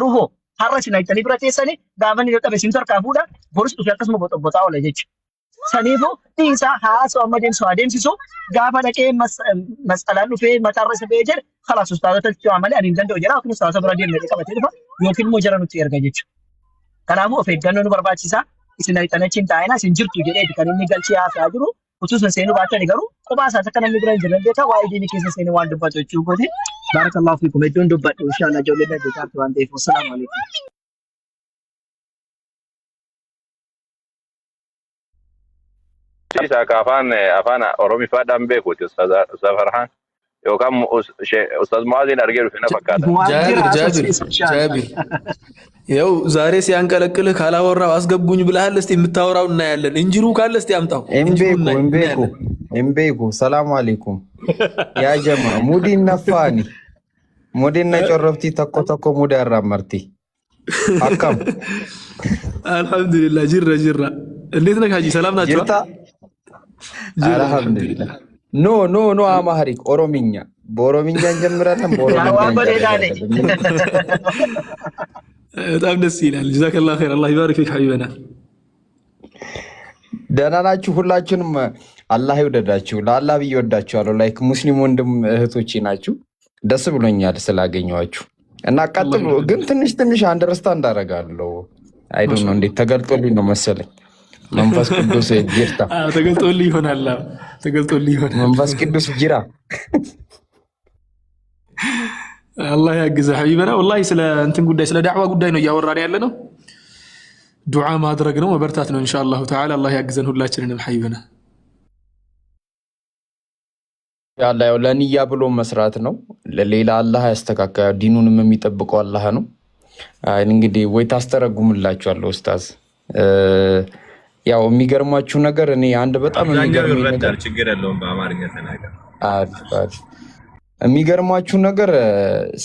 Garuu hoo har'a isin haqxanii bira teessanii gaafa inni dadhabe isintu harkaa fuudha borus dhufee akkasuma boxobboxaa oola jechuudha. Saniifuu dhiisaa haasoo amma deemsu haa deemsisu gaafa dhaqee mas'alaan dhufee mataarra isa ba'ee jedhe kalaas ustaazota itti malee ani hin danda'u jedha yookiin ustaazota bira deemnee qabatee dhufa yookiin immoo jara nutti erga jechuudha. Kanaafuu of eeggannoo nu barbaachisa. Isin haqxanii achi hin taa'inaa isin jirtu jedheeti kan inni galchee haasaa jiru. Utuu isin seenuu baattani garuu kophaa isaati akka namni bira hin jirre beeka waa'ee diinii keessa seenee waan dubbatu jechuu kooti. Baarakallahu fiikum hedduun dubbadhu inshallah ijoollee dhaggeeffaatti waan ta'eef. Wassalaamu alaikum. Isa akka afaan Oromiffaadhaan beekuuti Ustaz Farhaan yookaan Ustaz Mu'aaziin argee dhufe na fakkaata. Mu'aaz ጃብር jira ጃብር haasofsiisa inshallah. ጃብር ያው ዛሬ ሲያንቀለቅልህ ካላወራው አስገቡኝ ብለሃል። እስቲ የምታወራው እናያለን። እንጅሩ ካለ እስቲ አምጣው። እንጅሩ Hin beeku, hin beeku, እናያለን። hin beeku. Salaamu alaikum. Yaa jama, mudiin naffaani. Mudiin na corroftii tokko tokko muda irraa marti. Akkam? አልሐምዱሊላህ ጅራ ጅራ። እንዴት ነህ ሀጂ? ሰላም ናቸዋ? Jirta? ጅራ Alhamdulillah. አልሐምዱሊላህ። No, no, no Amharic, Oromiኛ. በኦሮምኛ እንጀምራለን፣ በኦሮምኛ Waan bareedaa እንጨርሳለን። ምንም በጣም ደስ ይላል። ጀዛከላሁ ኸይር። አላህ ይባርክ ፊክ ሐቢበና። ደህና ናችሁ? ሁላችሁንም አላህ ይውደዳችሁ። ለአላህ ብዬ ወዳችኋለሁ። Like ሙስሊም ወንድም እህቶቼ ናችሁ። ደስ ብሎኛል ስላገኘኋችሁ እና አላህ ቀጥሉ። ግን ይውደድልህ። ትንሽ ትንሽ understand አደርጋለሁ። I don't know ማሻአላህ። እንዴት ተገልጦልኝ ነው መሰለኝ። መንፈስ ቅዱስ jirta፣ አዎ፣ ተገልጦልህ ይሆናል። አዎ፣ ተገልጦልህ ይሆናል። መንፈስ ቅዱስ jira። አላህ ያግዘህ ሐቢበና። ወላሂ ስለ እንትን ጉዳይ ስለ ዳዕዋ ጉዳይ ነው እያወራን ያለ ነው። ዱዓ ማድረግ ነው፣ መበርታት ነው። ኢንሻአላሁ ተዓላ አላህ ያግዘን ሁላችንንም ሐቢበና። ያላ ያው ለንያ ብሎ መስራት ነው። ለሌላ አላህ ያስተካከለ ዲኑንም የሚጠብቀው አላህ ነው። አይ እንግዲህ ወይ ታስተረጉምላችኋለሁ ኡስታዝ። እ፣ ያው የሚገርማችሁ ነገር እኔ አንድ በጣም አብዛኛው የሚገርመኝ ነገር ይረዳል፣ ችግር የለውም። በአማርኛ ተናገር። አሪፍ አሪፍ። የሚገርማችሁ ነገር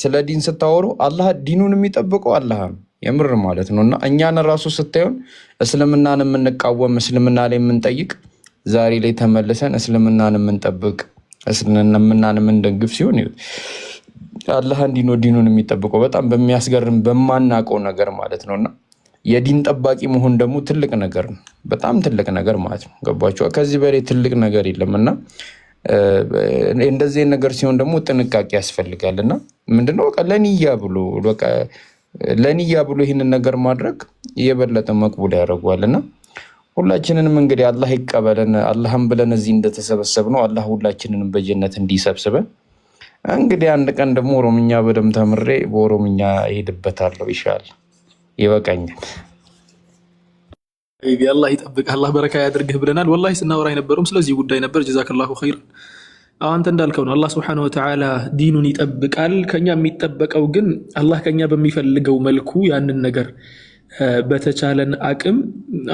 ስለ ዲን ስታወሩ አላህ ዲኑን የሚጠብቀው አላህ ነው፣ የምር ማለት ነው። እና እኛን ራሱ ስታዩን እስልምናን የምንቃወም እስልምና ላይ የምንጠይቅ ዛሬ ላይ ተመልሰን እስልምናን የምንጠብቅ እስልምናን የምንደግፍ ሲሆን ይኸው አላህ እንዲህ ነው ዲኑን የሚጠብቀው በጣም በሚያስገርም በማናውቀው ነገር ማለት ነው። እና የዲን ጠባቂ መሆን ደግሞ ትልቅ ነገር ነው፣ በጣም ትልቅ ነገር ማለት ነው። ገባችሁ? ከዚህ በላይ ትልቅ ነገር የለም። እና እንደዚህ ነገር ሲሆን ደግሞ ጥንቃቄ ያስፈልጋል። እና ምንድነው በቃ ለንያ ብሎ በቃ ለንያ ብሎ ይህንን ነገር ማድረግ የበለጠ መቅቡል ያደርገዋል። እና ሁላችንንም እንግዲህ አላህ ይቀበለን። አላህም ብለን እዚህ እንደተሰበሰብ ነው አላህ ሁላችንንም በጀነት እንዲሰብስበን። እንግዲህ አንድ ቀን ደግሞ ኦሮምኛ በደምብ ተምሬ በኦሮምኛ እሄድበታለሁ። ይሻል ይበቃኛል። ሐቢቢ አላህ ይጠብቅህ፣ አላህ በረካ ያድርግህ ብለናል። ወላሂ ስናወራ የነበረውም ስለዚህ ጉዳይ ነበር። ጀዛከላሁ ኸይር። አዎ አንተ እንዳልከው ነው። አላህ ስብሐነሁ ወተዓላ ዲኑን ይጠብቃል። ከኛ የሚጠበቀው ግን አላህ ከኛ በሚፈልገው መልኩ ያንን ነገር በተቻለን አቅም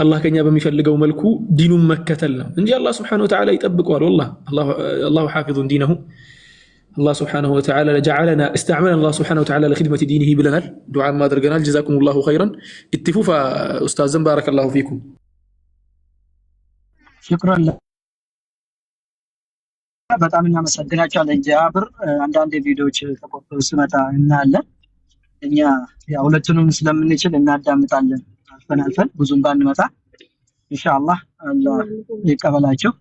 አላህ ከኛ በሚፈልገው መልኩ ዲኑን መከተል ነው እንጂ አላህ ስብሐነሁ ወተዓላ ይጠብቀዋል። ወላሂ አላሁ ሓፊዙን ዲነሁ አላህ ስብሐነሁ ወተዓላ ጀዐለና እስተዕመለና አላህ ስብሐነሁ ወተዓላ ለኺድመቲ ዲኒሂ ብለናል። ዱዓም አድርገናል። ጀዛኩሙላሁ ኸይረን። ኢትፉፋ ኡስታዝን ባረከላሁ ፊኩም። ሽክረን በጣም እናመሰግናቸዋለን። ጃብር አንዳንድ ቪዲዮዎች ተቆርጦ ስመጣ እናያለን። እኛ ያው ሁለቱንም ስለምንችል እናዳምጣለን። አልፈን አልፈን ብዙም ባንመጣ ኢንሻአላህ አላህ ይቀበላችሁ።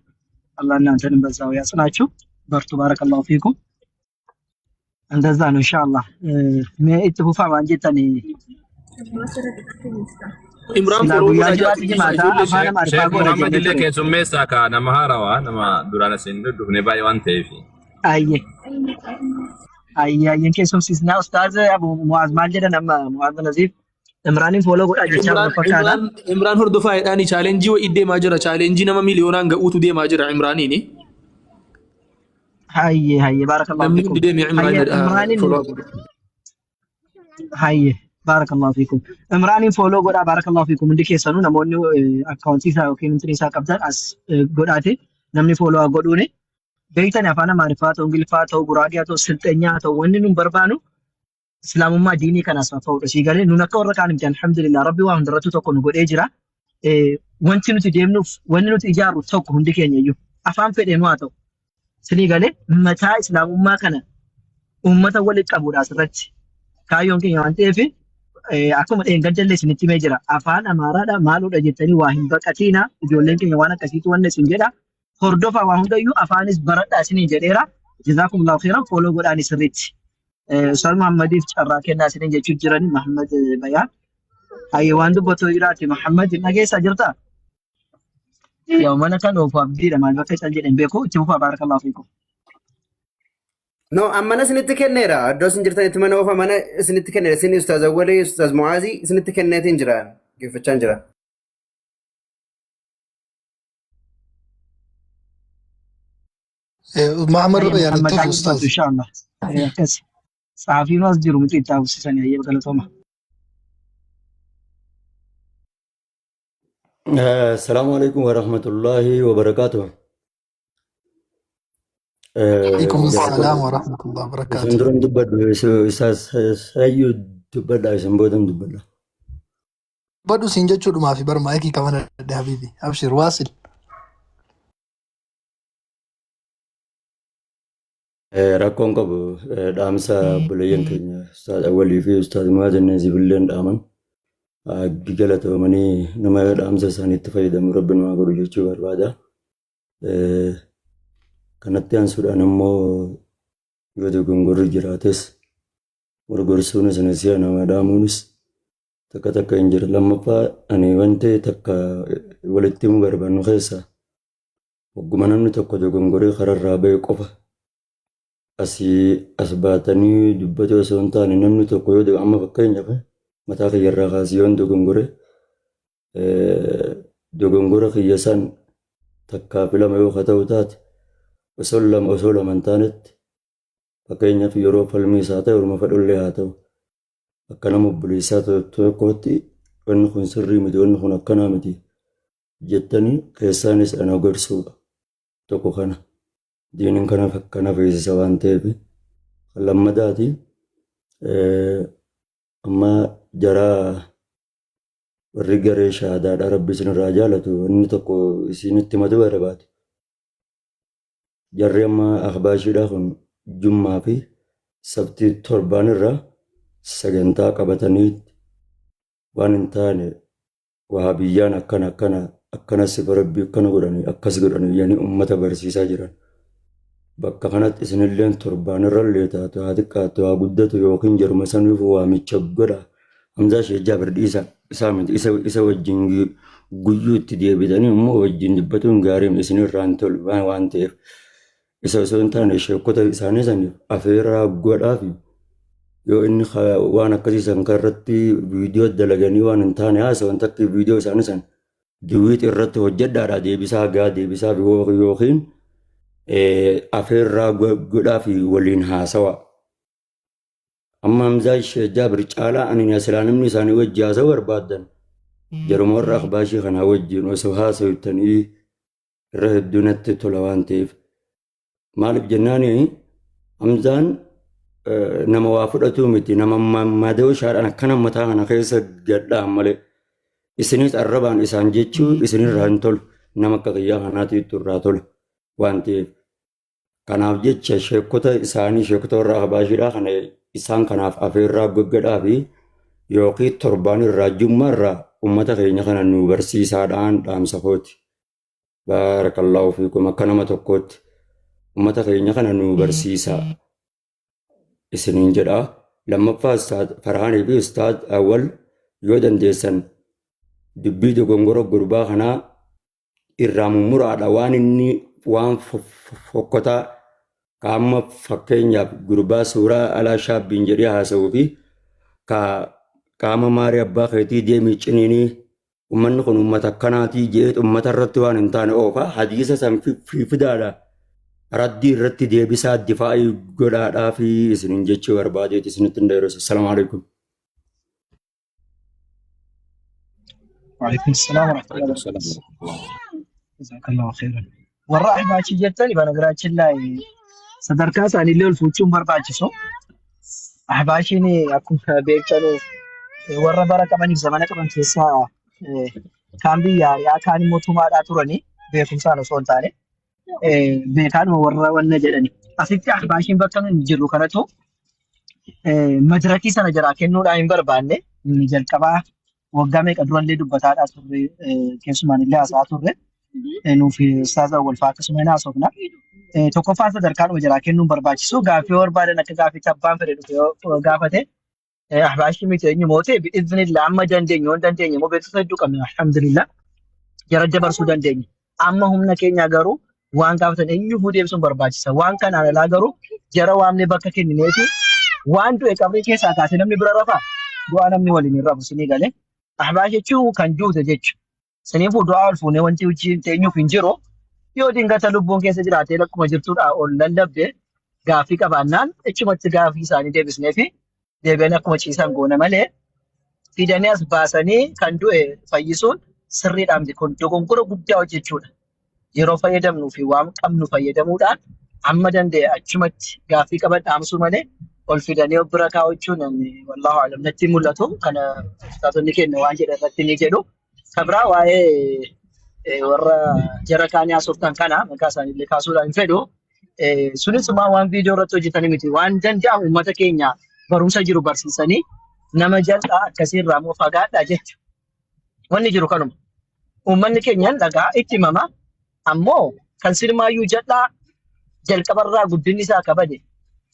አላህ እናንተንም በዛው ያጽናችሁ። በርቱ። ባረከላሁ ፊኩም። እንደዛ ነው ኢንሻአላህ። ኢትፉፋ ማንጀተኒ ኢምራን sila follow guyyaa godhaa jiraatu jaati dhiisa jimaata ijoollee afaan amaariffaa Sheekh goona Muhammad jennee illee ture. keessummeessaa ka nama haarawaa nama duraan asiin dhufne baay'ee waan ta'eef. Ayye ayye ayyeen keessumsiisnaa ustaaz Abu Muaz maal jedhan amma Muaz Naziif Imraaniin follow godhaa jechaa Imraan jiru fakkaata. Imraan Imraan hordofaa jedhaani chaalenjii wayii deemaa jira. Chaalenjii nama miiliyoonaan ga'uutu deemaa jira Imraaniini. Hayye hayye baarakallahu Namni fiikum. hundi deemee Hayye Imraan Imraaniin follow godhu. Hayye baarakallahu fiikum. Imraaniin follow godhaa baarakallahu fiikum. Hundi keessanuu namoonni akkaawuntii isaa yookiin intinii isaa qabdan as godhaate namni follow haa godhuuni. Beektan afaan Amaariffaa ta'u Ingiliffaa ta'u Guraagee haa ta'u Silxeenyaa haa ta'u wanni nun barbaanu islaamummaa diinii kanaas ta'udha. Sii galee nun akka warra kaan miti alhamdulillah rabbi waa hundarrattuu tokko nu godhee jira. Wanti nuti deemnuuf wanni nuti ijaarru tokko hundi keenya iyyuu afaan fedheenuu haa ta'u. Sinii galee mataa islaamummaa kana uummata walitti qabuudha asirratti. Kaayyoon keenya waan ta'eef Akkuma dheengadda isinitti himee jira. Afaan Amaaraadha maaludha jettanii waa hin baqatiina. Ijoolleen keenya waan akkasiitu wanna isin jedha. Hordofaa waa hundayyuu afaanis baradhaa isiniin jedheera. Jazaakumullahu khairan follow godhaani sirriitti. Ustaaz Muhammadiif carraa kennaa isiniin jechuu jirani Muhammad Bayaan. Hayyee waan dubbatu jiraate Muhammad hin dhageessaa jirtaa? Yaa mana kan oofu abdiidha maal bakka cal jedhan beeku itti fufaa baarakallahu fiikum. No, amma isinitti kenneera. Iddoo isin jirtanitti mana oofa mana isinitti kenneera. Isin Ustaaz Awwalee, Ustaaz Mu'aazii isinitti kenneetiin jira. Geeffachaan jira. Maamar Hayyee yani Muhammad itti haa fufu dubbatu ustaaz. inshallah. Akkas. Saafiin as jiru miti itti hafuusisanii hayyee galatooma. Assalamu alaikum warahmatullahi wabarakatuh. Alaikum Jalqaba assalaam wa rahmatullahi wa isin barakaatuh. duran dubbadhu isaas sayyuu dubbadha isin boodan dubbadha. Badhu siin jechuudhumaa fi bar maayikii qabana dhadhe habibi. Abshir waasil. Rakkoon qabu dhaamsa obboleeyyan keenya Ustaaz Awwalii fi Ustaaz Muhaazin Zibilleen dhaaman galatoomanii nama dhaamsa isaaniitti fayyadamu rabbi nu haa godhu jechuu barbaada. Kanatti aansuudhaan immoo yoo dogongorri jiraates wal gorsuunis nasiha nama dhaamuunis takka takka hin jiru. Lammaffaa ani wanti takka walitti himuu barbaannu keessaa hogguma namni tokko dogongoree kararraa ba'e qofa asii as baatanii dubbatu osoo hin taane namni tokko yoo amma fakkeenyaaf mataa kiyyarraa kaasee yoon dogongore dogongora kiyya san takkaa fi lama yoo ka ta'u taate osoo lama osoo lama hin taanetti fakkeenyaaf yeroo falmii isaa ta'e orma fedhullee haa ta'u akka nama obboleessaa tokkootti wanni kun sirrii miti wanni kun akkanaa miti jettanii keessaanis ana gorsuudha tokko kana diiniin kana kana feesisa waan ta'eef kan lammadaati amma jaraa warri garee shahaadaadha rabbi isinirraa jaalatu inni tokko isinitti himatu barbaade jarri amma ahbaashiidha kun jummaa fi sabtii torbaan irra sagantaa qabatanii waan hin taane Wahabiyyaan akkana akkana akkana sifa rabbii akkana godhanii akkas godhanii jedhanii ummata barsiisaa jiran. Bakka kanatti isinilleen torbaan irrallee taatu haa xiqqaattu haa guddatu yookiin jaruma saniif waamicha godha. Hamzaa Sheekh Jaabir dhiisa isaa miti isa isa wajjin guyyuu itti deebitanii immoo wajjin dubbatuun gaarii isinirraa hin tolu waan ta'eef. Isa osoo hin taane sheekota isaanii saniif afeeraa godhaafi yoo inni waan akkasii san kan irratti viidiyoo dalaganii waan hin taane haasawan takki viidiyoo isaanii san diwiit irratti hojjedhaadha deebisaa gaa deebisaa yookiin afeerraa godhaafi waliin haasawa. Amma Hamzaa Sheekh Jaabir caalaa ani silaa namni isaanii wajji haasa'uu barbaaddan jaruma warra akbaashii kanaa wajjin osoo haasawtanii irra hedduu natti tola waan ta'eef. Maaliif jennaan Hamzaan nama waa fudhatuu miti nama madooshaadhaan akkana mataa kana keessa gadhaan malee isinis arrabaan isaan jechuu isinirraa hin tolu nama akka kiyyaa kanaatiitu irraa tola waan ta'eef. Kanaaf jecha sheekota isaanii sheekota warra Ahbaashiidhaa kana isaan kanaaf afeerraa goggadhaa fi yookiin torbaan irraa jummaa irraa uummata keenya kana nu barsiisaadhaan dhaamsa kooti. Baarakallaahu fiikum akka nama tokkootti uummata keenya kana nu barsiisaa isiniin jedha. Lammaffaa Ustaaz Farhaanii fi Ustaaz Awwal yoo dandeessan dubbii dogongora gurbaa kanaa irraa mummuraadha waan inni waan fokkotaa ka amma fakkeenyaaf gurbaa suuraa alaa shaabbiin jedhee haasa'uu fi ka qaama maarii abbaa keetii deemii ciniinii ummanni kun ummata akkanaatii jedhee ummata irratti waan hin taane oofa hadiisa san fidaadha raddii irratti deebisaa difaa'ii godhaadhaa fi isinin jechuu barbaadeeti isinitti hin dheeressu. Assalaamu alaikum. Waalaikum salaam warahmatullahi Waalaikum salaam wabarakatuh. warahmatullahi. Jazakallahu khairan. Warra ahbaashii jettani በነገራችን ላይ sadarkaa isaaniillee ol fuuchuun barbaachisu. Ahbaashiin akkuma beektanu warra bara qabaniif zamana qaban keessaa kaan biyya ari'aa kaan immoo tumaadhaa turanii beekumsaan osoo hin taane beekaanuma warra wanna jedhani. Asitti ahbaashiin bakka nu jirru kanatu madirakii sana jaraa kennuudhaan hin barbaanne. Inni jalqabaa waggaa meeqa durallee dubbataadhaa turre, keessumaan illee haasa'aa turre. Nuuf Ustaaz Awwal fa'aa akkasuma hin haasofna. Tokkoffaan sadarkaadhuma jalaa kennuun barbaachisu gaaffii barbaadan akka gaaffiitti abbaan fedhe dhufe yoo gaafate ahbaashii miti eenyu moote bi'iznillah amma dandeenye yoo hin dandeenye immoo beeksisa hedduu qabna alhamdulillah jara dabarsuu dandeenya. Amma humna keenyaa garuu waan gaafatan eenyuufuu deebisuun barbaachisa. Waan kanaan alaa garuu jara waamnee bakka kennineefi waan du'e qabrii keessaa kaasee namni bira rafaa du'aa namni waliin hin rafu sinii galee. Ahbaash jechuun kan duute jechuudha. Saniifuu du'aa ol fuunee wanti hojii teenyuuf hin jiru. Yoo dingata lubbuun keessa jiraatee lakkuma jirtuudha ol lallabde gaaffii qabaannaan achumatti gaaffii isaanii deebisnee fi deebi'anii akkuma ciisan goona malee fidanii as baasanii kan du'e fayyisuun sirriidhaa miti. Kun dogongora guddaa hojjechuudha. Yeroo fayyadamnuu fi waan qabnu fayyadamuudhaan amma danda'e achumatti gaaffii qaban dhaamsuu malee ol fidanii of bira kaa'achuun wallaahu alam natti hin mul'atu. Kana ustaatonni keenya waan jedhan irratti ni jedhu. Kan biraa waa'ee warra jara kaanii haasoftan kana maqaa isaaniillee kaasuudhaan hin fedhu. Sunis waan viidiyoo irratti hojjetanii miti. Waan danda'amu uummata keenya barumsa jiru barsiisanii nama jal'aa akkasiirraa immoo fagaadhaa jechuudha. Wanni jiru kanuma. Uummanni keenyaan dhagaa itti himama. Ammoo kan sirmaayyuu jal'aa jalqabarraa guddinni isaa kabade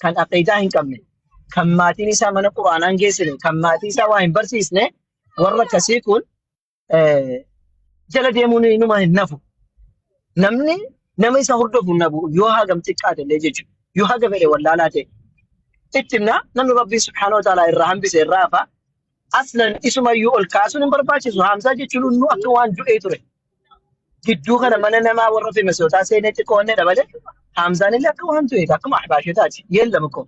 kan aqiidaa hin qabne kan maatiin isaa mana quraanaa hin geessine kan maatii isaa waa hin barsiisne warra akkasii kun jala deemuun inuma hin nafu. Namni nama isa hordofu hin nabu yoo hagam xiqqaate illee jechuudha. Yoo haga fedhe wallaalaa ta'e. Itti himna namni Rabbii subhaanahu wa ta'ala irraa hambise irraa hafa. Aslan isumayyuu ol kaasuun hin barbaachisu. Haamsaa jechuun innuu akka waan du'ee ture. Gidduu kana mana namaa warra femesotaa seenee xiqqoo onnee dha malee Haamsaan illee akka waan du'eeti akkuma ahbaashotaati. Yeellam koo.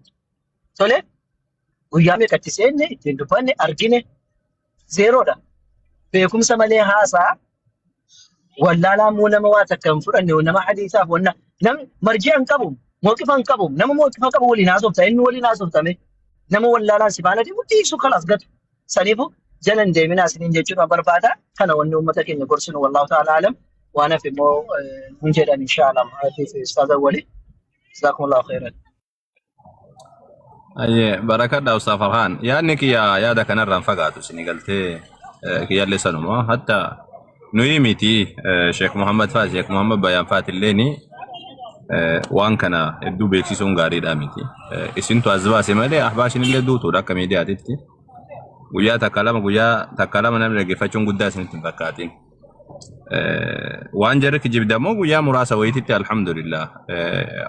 Tole guyyaa meeqatti seenne ittiin dubbanne argine zeeroodha. Beekumsa malee haasaa wallaalaa immoo nama waa takka hin fudhanne nama hadiisaaf wanna namni marji'a hin qabu mooqifa hin qabu nama mooqifa qabu waliin haasofta inni waliin haasoftame nama wallaalaan si faana deemu dhiisu kalaas gatu saniifu jala hin deeminaa isiniin jechuudha barbaada kana wanni uummata keenya gorsinu wallaahu ta'ala alam waan hafe immoo hin jedhan inshaallah maatiif ustaaza walii jazakumullahu khairan. Ayyee barakadha Ustaaz Farhaan. Yaadni kiyya yaada kanarraan fagaatu isin galtee kiyyallee sanuma. Hatta nuyi miti Sheekh Muhammad fa'a Sheekh Muhammad Bayaan fa'atilleen waan kana hedduu beeksisuun gaariidha miti. Isintu as baase malee ahbaashin illee duutuudha akka miidiyaatitti. Guyyaa takka lama guyyaa takka lama namni dhaggeeffachuun guddaa isinitti hin fakkaatin. Waan jarri kijibdamoo guyyaa muraasa wayititti alhamdulillah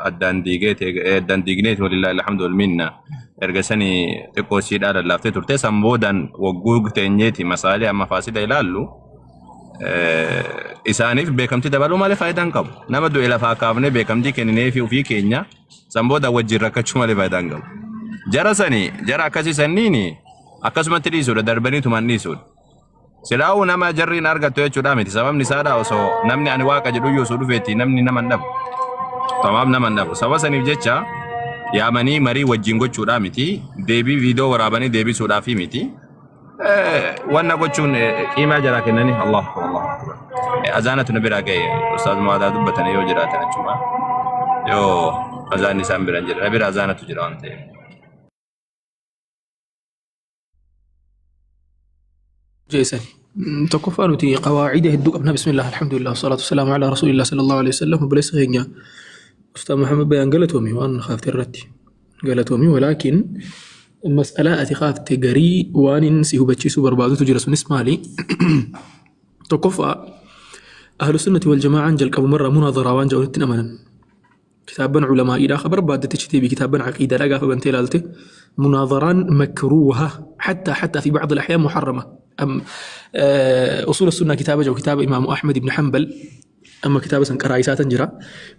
addaan diigeeti addaan diigneeti walillahi alhamdu wal minna erga sani xiqqoo siidhaa lallaaftee turte san boodan wagguu teenyeeti masaalee amma faasida ilaallu isaaniif beekamtii dabaluu malee faayidaa hin qabu nama du'e lafaa kaafnee beekamtii kennineefi ofii keenya san booda wajjin rakkachuu malee faayidaa hin qabu jara sani jara akkasii sanniini akkasumatti dhiisuudha darbanii tumaan dhiisuudha. Silaa'uu nama jarri hin argattu jechuudha miti. Sababni isaadha osoo namni ani waaqa jedhu iyyuu osoo dhufeeti namni nama hin dhabu. Tamaam nama hin dhabu. Sababa saniif jecha yaamanii marii wajjin gochuudha miti. Deebii viidiyoo waraabanii deebisuudhaafi miti. Wanna gochuun qiimaa jaraa kennanii Allahu akbar Allahu akbar. Azaanatu na biraa ga'e Ustaaz Mu'aadaa dubbatanii yoo jiraatan achuma yoo azaanni isaan bira hin jira na bira azaanatu jira waan ta'eef. Jeesani. Tokkoffaa nuti qawaacida hedduu qabna. Bismillah, alhamdulillah, wasalaatu wasalaamu alaa rasuulillah sallallahu alaihi wasallam. Obboleessa keenya Ustaaz Muhammad Bayaan galatoomi waan kaafte irratti. Galatoomi walaakin mas'alaa ati kaafte garii waan inni si hubachiisuu barbaadutu jira sunis maali? Tokkoffaa ahlu sunnati wal jamaa'aan jalqabumarraa munaadaraa waan jedhanitti hin amanan. Kitaabban ulamaa'iidhaa ka barbaaddetti achi deebi kitaabban aqiidaadhaa gaafa bantee ilaalte munaadharaan makruuha hatta hatta fi ba'd al-ahyaan muharrama. Am usuul sunnaa kitaaba jedhu kitaaba imaamu Ahmad ibn Hanbal amma kitaaba san qaraa isaatan jira.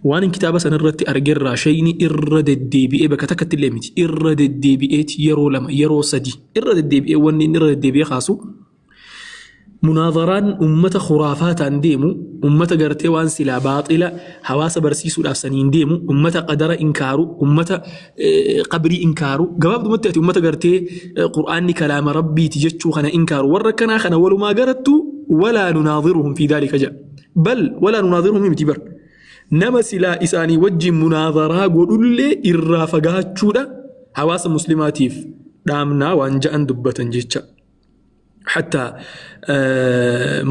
Waan in kitaaba san irratti argerraa shayni irra deddeebi'ee bakka takkatti illee miti irra deddeebi'eeti yeroo lama yeroo sadi irra deddeebi'ee wanni inni irra deddeebi'ee kaasu Munaazaraan ummata khuraafaataan deemu, ummata gartee waan silaa baaxila hawaasa barsiisuudhaaf saniin deemu, ummata qadara inkaaru, ummata qabrii inkaaru, gabaabdumatti ati ummata gartee Qur'aanni kalaama Rabbiiti jechuu kana inkaaru, warra akkanaa kana walumaa garattu walaa nunaadhiruhum fi dhaalika jedha. Bal walaa nunaadhiruhum miti bar. Nama silaa isaanii wajjin munaazaraa godhullee irraa fagaachuudha hawaasa muslimaatiif dhaamnaa waan ja'an dubbatan jecha. Hatta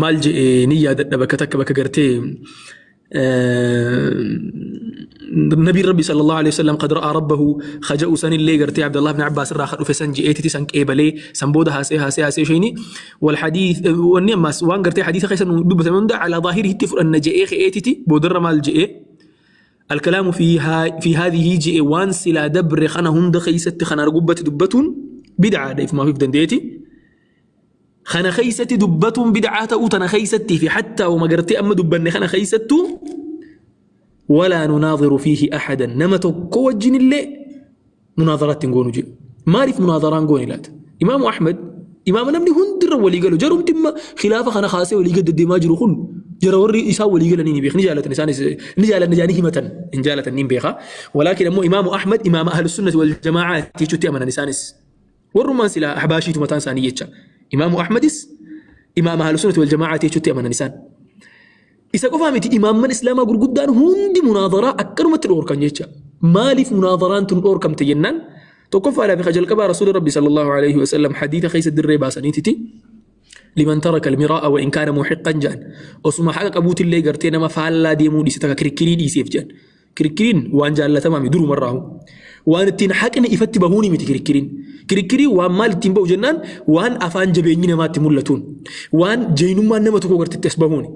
maal je'e ni yaadadha bakka takka bakka gartee nabiin rabbi sallallahu alaihi wasallam qad ra'aa rabbahu khaja'u sanillee gartee Abdullah ibn Abbas irraa dhufe san je'eetiti san qeebalee san booda haasee haasee haasee isheen wal hadiith wanni ammaas waan gartee hadiisa keessa nu dubbatame hunda alaa zaahirihitti fudhanna je'ee ka'eetiti boodarra maal je'ee الكلام في هذه جئ وان سلا دبر خنا هند خيست خنا رقبة دبتون بدعة ديف ما في دنديتي خنا خيست دبتون بدعة تأوتنا خيست في حتى وما قرتي أما دبن خنا خيست ولا نناظر فيه أحدا نما توجن اللي مناظرات نقول جي ما ريف مناظرة نقول لات إمام أحمد إمام نمني هندر ولي قالوا جرم تم خلافة خنا خاسي ولي قد الدماج خل جرى وري إسا ولي قال نيني بيخ نجالة نسان نجالة نجاني همة نجالة نين بيخا ولكن أمو إمام أحمد إمام أهل السنة والجماعة تيجي أمنا نسانس والرومان سلا أحباشي تمتان سانية إمام أحمدس إمام أهل السنة والجماعة تيجي أمنا نسان Isa qofaa miti imaamman islaamaa gurguddaan hundi munaadaraa akkanumatti dhoorkan jecha. Maaliif munaadaraan tun dhoorkamte jennaan tokkoffaadhaa fi jalqabaa rasuulli rabbi sallallahu alaihi wasallam hadiisa keessa dirree baasaniititi liman taraka almiraa'a wa in kaana muhiqqan jedhan osuma haqa qabuutillee gartee nama faallaa deemuu dhiise takka kirkirii dhiiseef jedhan. Kirkiriin waan jaallatamaa miti durumarraahu. Waan ittiin haqni ifatti bahuuni miti kirkiriin. Kirkiriin waan maal ittiin bahu jennaan waan afaan jabeenyi namaatti mul'atuun. Waan jeynummaan nama tokko gartetti as bahuuni.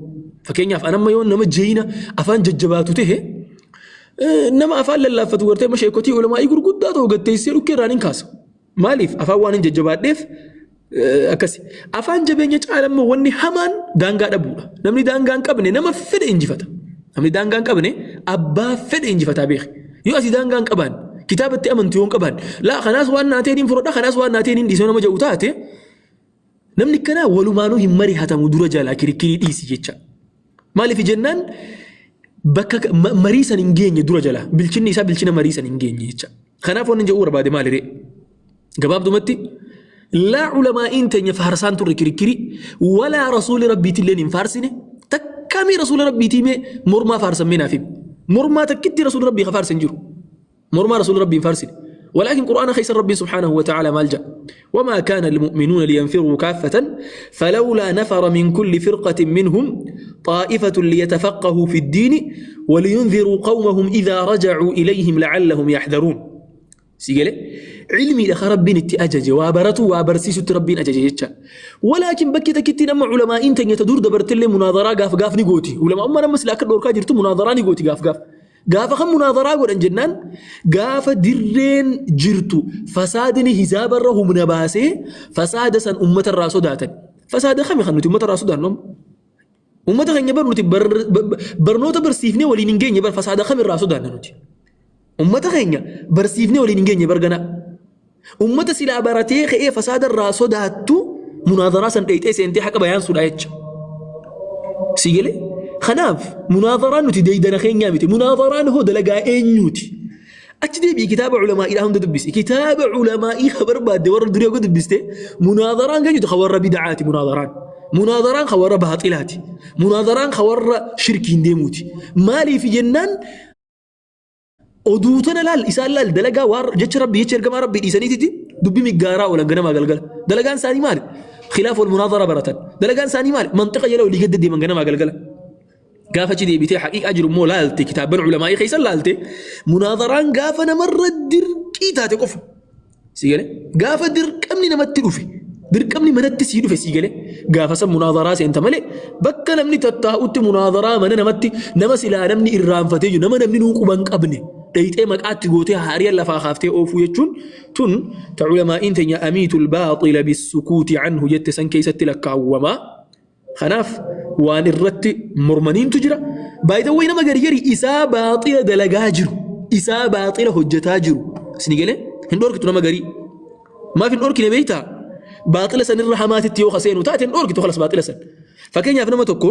Fakkeenyaaf anamma yoo nama jeyna afaan jajjabaatu tahe nama afaan lallaaffatu gartee amma sheekotii ulamaa'ii gurguddaa ta'u gatteessee dhukkee irraan hin kaasa. Maaliif afaan waan hin jajjabaadheef akkasi. Afaan jabeenya caala immoo wanni hamaan daangaa dhabuudha. Namni daangaa hin qabne nama fedhe injifata. Namni daangaa hin qabne abbaa fedhe injifataa beeki. Yoo asii daangaa hin qabaan kitaabatti amantu yoo hin qabaan laa kanaas waan naateen hin fudhadha kanaas waan naateen hin dhiisee nama jedhu taate namni akkanaa walumaanuu hin marihatamu dura jalaa kirikkirii dhiisi jecha. Maaliif jennaan bakka marii san hin geenye dura jala bilchinni isaa bilchina marii san hin geenye jecha. Kanaaf wanni jedhuu barbaade maaliree? Gabaabdumatti laa ulamaa'iin teenya faarsaan turre kirikkirii walaa rasuuli rabbiitilleen hin faarsine takkamii rasuula rabbiitii mee mormaa faarsan mee naaf himi. Mormaa takkitti rasuula rabbii ka faarsan jiru. Mormaa rasuula rabbii hin faarsine. ولكن قرآن خيس ربي سبحانه وتعالى مالجأ وما كان المؤمنون لينفروا كافة فلولا نفر من كل فرقة منهم طائفة ليتفقهوا في الدين ولينذروا قومهم إذا رجعوا إليهم لعلهم يحذرون. سيقالي علمي لخ ربين اتي أجج وابرتو وابرسيسو ربين أجج جتشا ولكن بكي تكتي نما علماء انت يتدور دبرت لي مناظرة قاف قاف نقوتي علماء أمنا مسلا أكدور كاجرتو مناظرة نقوتي قاف قاف gaafa kan munaadaraa godhan jennaan gaafa dirreen jirtu fasaadni hizaabarra humna baasee fasaada san ummata irraa sodaatan. Fasaada kami kan nuti ummata irraa sodaannu amma? Ummata keenya bar nuti barnoota barsiifnee waliin hin geenye bar fasaada kam irraa sodaanna nuti? Ummata keenya barsiifnee waliin hin geenye bar ganaa. Ummata silaa baratee ka'ee fasaada irraa sodaattu munaadaraa san dheeyxee seentee haqa bayaansuudha jecha. Si galee? Kanaaf munaadaraan nuti deeydana keenyaa miti. Munaadaraan hoo dalagaa eenyuuti? Achi deebi'i kitaaba ulamaa'iidhaa hunda dubbisi. Kitaaba ulamaa'ii ka barbaadde warra durii hogga dubbiste munaadaraan keenyutu ka warra bid'aati munaadaraan. Munaadaraan ka warra baaxilaati. Munaadaraan ka warra shirkiin deemuuti. Maaliif jennaan Oduu tana laal isaan laal dalagaa waan jecha rabbii jecha ergamaa rabbii dhiisaniititi dubbii miggaaraa oolan ganamaa galgala. Dalagaan isaanii maali? Khilaaf wal munaadara baratan. Dalagaan isaanii maali? Manxiqa jala olii gad deeman ganamaa galgala. Gaafa achi deebitee haqiiqaa jiru immoo laalte kitaabban ulamaa'ii keessa laalte munaadaraan gaafa namarra dirqii taate qofa. Sii galee? Gaafa dirqamni namatti dhufe, dirqamni manatti sii dhufe sii galee? Gaafa san munaadaraa seenta malee bakka namni tattaa'utti munaadaraa mana namatti nama silaa namni irraanfatee jiru nama namni nuu quba hin qabne dhayxee maqaatti gootee haariya lafaa kaaftee oofuu jechuun tun ta ulamaa'iin teenya amiitul baaxila bissukuuti anhu jette san keessatti lakkaawwama. Kanaaf waan irratti mormaniintu jira. By the way nama gari gari isaa baaxila dalagaa jiru. Isaa baaxila hojjetaa jiru. Isin galee hin dhorkitu nama garii. Maaf hin dhorkine beektaa? Baaxila sanirra hamaatitti yoo kaseenu taate hin dhorkitu kalas baaxila san. Fakkeenyaaf nama tokko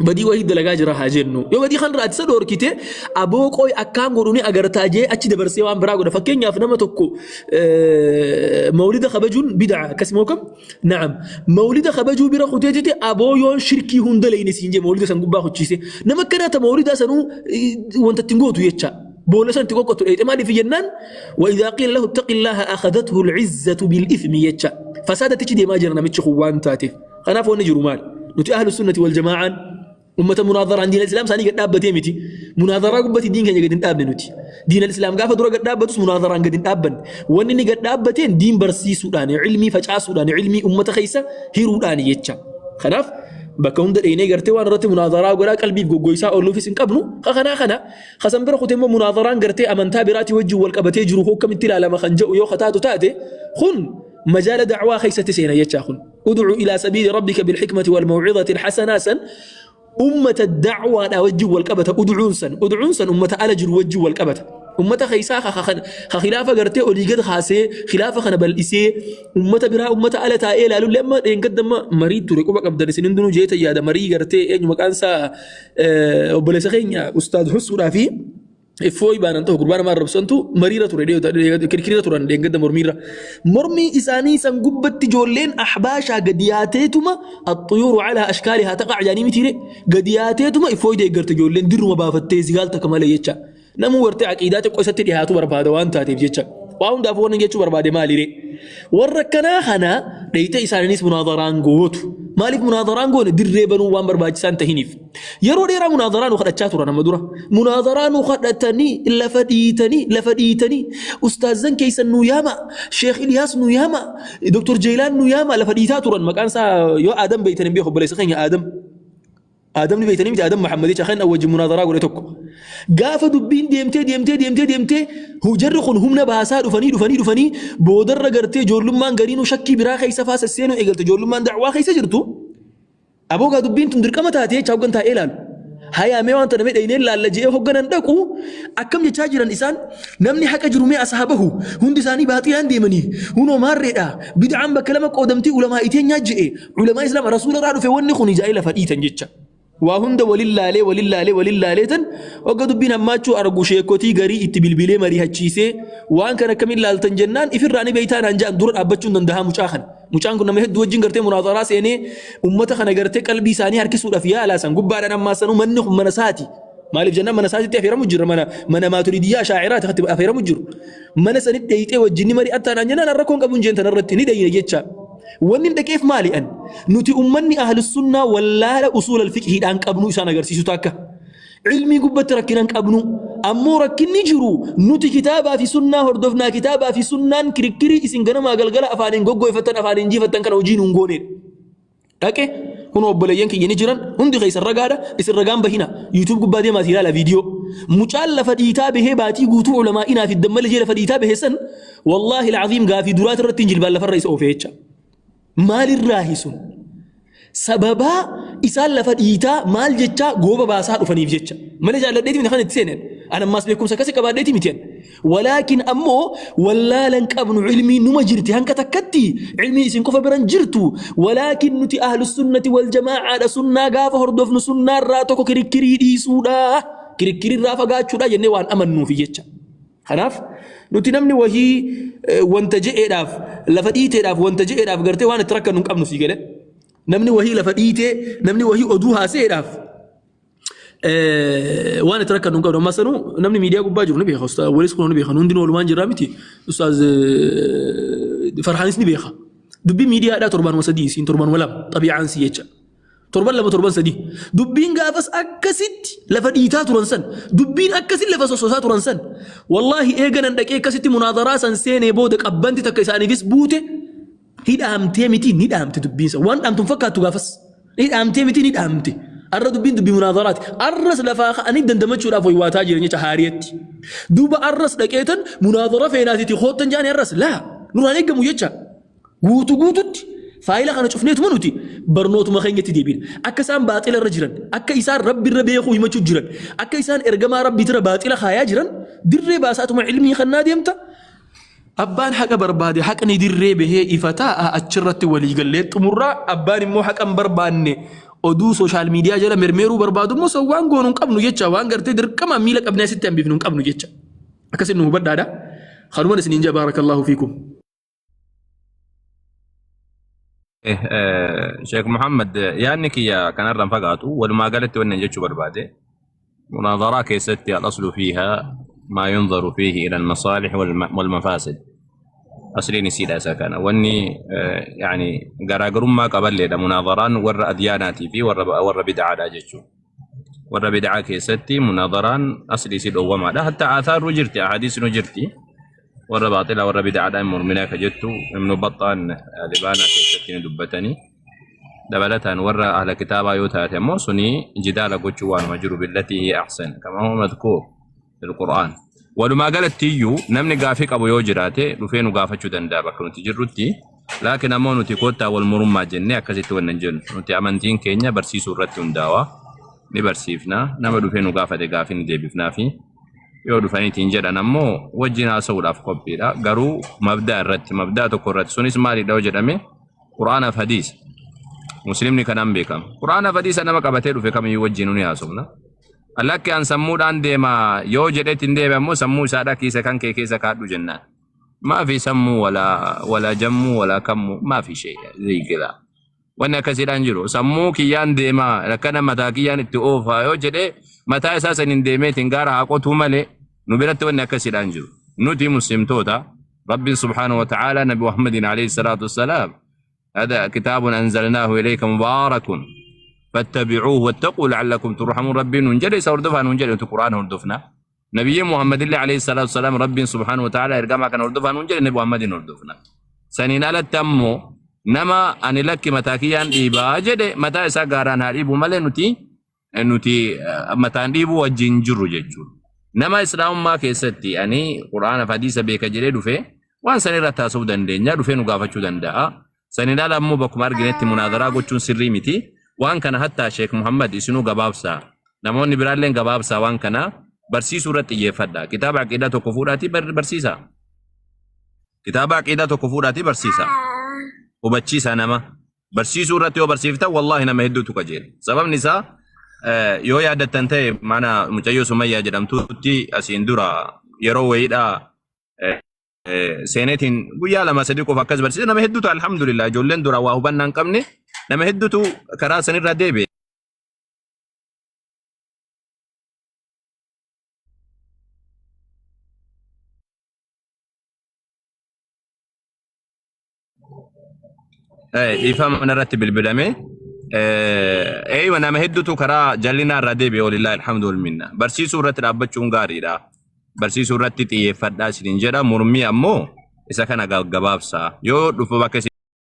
badii wahii dalagaa jira haa jennu. Yoo badii kan irraa isa dhorkite aboo qoy akkaan godhu ni agartaa jee achi dabarsee waan biraa godha. Fakkeenyaaf nama tokko mawlida kabajuun bid'a akkasuma kam Na'am. Mawlida kabajuu bira kuteetiti aboo yoon shirkii hunda leeyne siin jee mawlida san gubbaa kuchiise. Nama akkanaa ta mawlidaa sanuu wanta ittiin gootu jecha. Boolla san itti qoqqottu dheeyxe maaliif jennaan wa idhaa qiila lahu ittaqillaaha akhadathu al-izzatu bil ithmi jecha. Fasaadatichi deemaa jira namichi kun waan taateef. Kanaaf wanni jiru maali? Nuti ahlu sunnati wal jamaa'aan ummata munaadharaan diinal islaam isaanii gad dhaabbatee miti. Munaadharaa gubbatti diin keenya gad hin dhaabne nuti. Diinal islaam gaafa dura gad dhaabbatus munaadharaan gad hin dhaabbanne. Wanni inni gad dhaabbateen diin barsiisuudhaan, ilmii facaasuudhaan, ilmii ummata keessa hiruudhaan jecha. Kanaaf bakka hunda dheenee gartee waan irratti munaadharaa godhaa qalbiif goggoysaa ooluufis hin qabnu. Ka kanaa kana kasan bira kute immoo munaadharaan gartee amantaa biraatii wajjin wal qabatee jiru akkamitti ilaalama kan jedhu yoo kataatu taate kun majaala da'waa keessatti seena jechaa kun. Ud'u ilaa sabiili rabbika bilhikmati wal maw'izati alhasanaa san ummata da'waadhaa wajjin wal qabata ud'uun san ud'uun san ummata ala jiru wajjin wal qabata. Ummata keessaa ka khilaafa gartee olii gad kaasee khilaafa kana bal'isee ummata biraa ummata ala taa'ee ilaalullee amma dheengadda amma marii ture quba qabdan isin hundinuu jeeta yaada marii gartee eenyu maqaan isaa obboleessa keenya ustaaz Hussuudhaa fi Iffooyi baanan ta'u gurbaa nama arrabsantu mariira ture kirkirira turan dheengadda mormiirra. Mormii isaanii san gubbatti ijoolleen ahbaashaa gadi yaateetuma axxuyuuru calaa ashkaalihaa taqac jaanii mitiire gadi yaateetuma iffooyi deeggarte ijoolleen dirruma baafattee zigaal takka malee jecha. Namuu gartee aqiidaa xiqqoo isatti dhiyaatu barbaada waan taateef jecha. Waa hundaafuu wanni jechuu barbaade maalire? Warra akkanaa kana dheyxee isaaniinis munaazaraan gootu. Maaliif munaazaraan goone dirree banuu waan barbaachisaa hin tahiniif. Yeroo dheeraa munaazaraa nu kadhachaa turan amma dura. Munaazaraa nu kadhatanii lafa dhiitanii lafa dhiitanii ustaazan keessan nu yaama Sheekh Iliyaas nu yaama Dr. Jeelaan nu yaama lafa dhiitaa turan maqaan isaa yoo Aadam beeytan hin beeku obboleessa keenya Aadam. Aadam ni beeytanii miti Aadam Muhammadicha kan wajjin munaazaraa godhe tokko. Gaafa dubbiin deemtee deemtee deemtee deemtee jarri kun humna baasaa dhufanii dhufanii dhufanii boodarra gartee ijoollummaan gariinuu shakkii biraa keessa faa sesseenuu eegalte ijoollummaan da'waa keessa jirtu. Aboo gaa dubbiin tun dirqama taate jecha hoggan taa'ee ilaalu. Hayaa mee waan tana mee dhaynee laalla je'ee hogganan dhaqu akkam jechaa jiran isaan namni haqa jiru mee as haa bahu hundi isaanii baaxilaan deemanii hunoo maarreedha bid'aan bakka lama qoodamtii ulamaa iteenyaa je'e ulamaa islaama rasuula irraa dhufe wanni kun jaa'ee lafa dhiitan jecha. Waa hunda walin laalee walin laalee walin laalee tan hogga dubbiin hammaachuu argu sheekotii garii itti bilbilee mariihachiisee waan kana akkamiin laaltan jennaan ifirraa ni beeytaa naan ja'an dura dhaabbachuu hin dandahaa mucaa kana. Mucaan kun nama hedduu wajjin gartee munaazaraa seenee ummata kana gartee qalbii isaanii harkisuudhaaf yaalaa san gubbaadhaan ammaa sanuu manni kun mana isaati. Maaliif jennaan mana isaatitti afeeramu jira mana mana maaturidiyyaa shaa'iraati katti afeeramu jiru. Mana sanitti dheeyxee wajjin ni mari'attaa naan jennaan rakkoon qabu hin jeen tanarratti ni dheeyne jecha. Wanni hin dhaqeef maali an? Nuti ummanni ahlus sunnaa wallaala usuul al-fiqhiidhaan qabnu isaan agarsiisu takka. Ilmii gubbatti rakkina hin qabnu. Ammoo rakkinni jiru nuti kitaabaa fi sunnaa hordofnaa kitaabaa fi sunnaan kirikkirii isin ganamaa galgala afaaniin goggoyfattan afaaniin jiifattan kana hojii nuun gooneedha. Dhaqe kun obboleeyyan kiyya ni jiran hundi keessan ragaadha isin ragaan bahina YouTube gubbaa deemaa ilaala viidiyoo. Mucaan lafa dhiitaa bahee baatii guutuu ulamaa inaa fi dammala jee lafa dhiitaa bahe san wallaahi alcaziim gaafii duraati irratti hin jilbaan lafarra isa oofee jecha. Maalirraahi sun? Sababaa isaan lafa dhiitaa maal jechaa gooba baasaa dhufaniif jecha. Malee jaalladheeti miti kan itti seenan. An ammaas beekumsa akkasii qabaadheeti miti. Walaakin ammoo wallaala hin qabnu ilmii numa jirti hanga takkatti ilmii isin qofa biran jirtu. Walaakin nuti ahlu sunnati wal jamaacaadha sunnaa gaafa hordofnu sunnaarraa tokko kirikkirii dhiisuudha. Kirikkirirraa fagaachuudha jennee waan amannuufi jecha. Kanaaf nuti namni wahii wanta je'eedhaaf lafa dhiiteedhaaf wanta je'eedhaaf gartee waan itti rakkannu hin qabnu sii galee. Namni wahii lafa dhiitee namni wahii oduu haase'eedhaaf waan itti rakkannu hin qabnu. Ammas sanuu namni miidiyaa gubbaa jiru ni beeka. Ustaaz Walis kun ni beeka. Hundinuu walumaan jirraa miti. Ustaaz Farhaanis ni beeka. Dubbii miidiyaadhaa torbaanuma sadii isiin torbaanuma lama xabiicaan sii jecha. Torban lama torban sadii. Dubbiin gaafas akkasitti lafa dhiitaa turan san. Dubbiin akkasitti lafa sossosaa turan san. Wallaahi eeganan dhaqee akkasitti munaadaraa san seenee booda qabbanti takka isaaniifis buute hidhaamtee miti ni dhaamte dubbiin san. Waan dhaamtu hin fakkaattu gaafas. Ni dhaamtee miti ni dhaamte. Arra dubbiin dubbii munaadaraati. Arras lafaa ka'anii dandamachuudhaaf waywaataa jiran jecha haariyatti. Duuba arras dhaqeetan munaadara feenaatiiti koottan jaanii arras laa nurraan eeggamu jecha. Guutu guututti faayila kana cufneetuma nuti barnootuma keenyatti deebina. Akka isaan baaxila irra jiran, akka isaan Rabbi irra beekuu himachuu jiran, akka isaan ergamaa Rabbiitirra baaxila kaayaa jiran dirree baasaatuma ilmii kannaa deemta. Abbaan haqa barbaade haqni dirree bahee ifa taa'a achirratti walii gallee xumurraa abbaan immoo haqa hin barbaanne oduu sooshaal miidiyaa jala mermeeruu barbaadu immoo san waan goonu hin qabnu jecha waan gartee dirqama miila qabnee asitti hambifnu hin qabnu jecha. Akkasin nu hubadhaadha. Kanuman isiniin jaa baarakallahu fiikum. Sheekh Muhammad yaadni kiyya kanarra hin fagaatu walumaa galatti wannan jechuu barbaade munaadaraa keessatti al-aslu fiiha maa yunzaru fiihi ila al-masaalih wal-mafaasid. Asliin isiidha isa kana. Wanni yaani garaagarummaa qaballeedha munaadaraan warra adyaanaatii fi warra warra bid'aadha jechuudha. Warra bid'aa keessatti munaadaraan aslii isii dhoowwamaadha. Hatta aathaarru jirti, ahadiisnu jirti. Warra baaxilaa warra bid'aadhaa hin morminaa ka jettu Ibnu Baxxaan Libaanaa keessatti ni dubbatanii. Dabalataan warra ahla kitaabaa yoo taate ammoo suni jidaala gochuu waanuma jiru billatii hiya ahsan kama huwa madkuur fil Qur'aan. Walumaa galatti iyyuu namni gaafii qabu yoo jiraate dhufee nu gaafachuu danda'a bakka nuti jirrutti. Laakiin ammoo nuti koottaa wal morummaa jennee akkasitti wanna hin jennu. Nuti amantiin keenya barsiisuu irratti hundaawa. Ni barsiifna. Nama dhufee nu gaafate gaafii ni deebifnaafi. Yoo dhufaniitiin jedhan ammoo wajjin haasa'uudhaaf qophiidha. Garuu mabdaa irratti mabdaa tokko irratti sunis maalidha yoo jedhame Qur'aanaaf hadiisa. Muslimni kanaan beekama. Qur'aanaaf hadiisa nama qabatee dhufe kamiyyuu wajjin ni haasofna. Lakki an sammuudhaan deema yoo jedhetti hin deeme ammoo sammuu isaadhaa kiisa kan kee keessa kaadhu jennaan. Maafi sammuu walaa walaa jammuu walaa kammuu maafi shee ziigilaa. Wanni akkasiidhaan jiru. Sammuu kiyyaan deema akkana mataa kiyyaan itti oofaa yoo jedhee mataa isaa saniin deemeetiin gaara haa qotuu malee nu biratti wanni akkasiidhaan jiru. Nuti muslimtoota Rabbiin subhaanahu wa ta'aalaa Nabi Muhammadiin alayhi salaatu wassalaam هذا كتاب أنزلناه إليك مبارك فاتبعوه واتقوا لعلكم ترحمون ربي ننجل سوردفها ننجل أنت قرآن هردفنا نبي محمد الله عليه الصلاة والسلام ربي سبحانه وتعالى إرقام كان هردفها ننجل نبي محمد هردفنا سنين على التمو نما أن لك متاكيان إيبا جد متى إسا غاران هاريبو مالي نتي nuti mataan dhiibuu wajjin jirru jechuudha. Nama islaamummaa keessatti ani quraana fi hadiisa beeka jedhee dhufe waan san irratti haasa'uu dandeenya dhufee nu gaafachuu danda'a. Saniin ala ammoo bakkuma arginetti munaadaraa gochuun sirrii miti. Waan kana hattaa Sheek Muhammad isinuu gabaabsaa. Namoonni biraalleen gabaabsaa waan kana barsiisuu irratti xiyyeeffadha. Kitaaba aqiidaa tokko fuudhaatii barsiisaa. Kitaaba aqiidaa tokko fuudhaatii barsiisaa. Hubachiisaa nama. Barsiisuu irratti yoo barsiiftan wallaahi nama hedduutu qajeela. Sababni isaa yoo yaadattan ta'e mana mucayyoo Sumayyaa jedhamtutti asiin dura yeroo wayiidhaa seeneetiin guyyaa 2 3 qofa akkas barsiise nama hedduutu alhamdulillah ijoolleen dura waa hubannaa hin qabne nama hedduutu karaa sanirraa deebi'e. Dhiifama irratti bilbilame. Eeywa nama hedduutu karaa jallinaa irraa deebi'e walillahi alhamdu wal minna. Barsiisuu irratti dhaabbachuun gaariidha. Barsiisuu irratti xiyyeeffadhaa isiniin jedha. Mormii ammoo isa kana gaggabaabsaa. Yoo dhufu bakka isin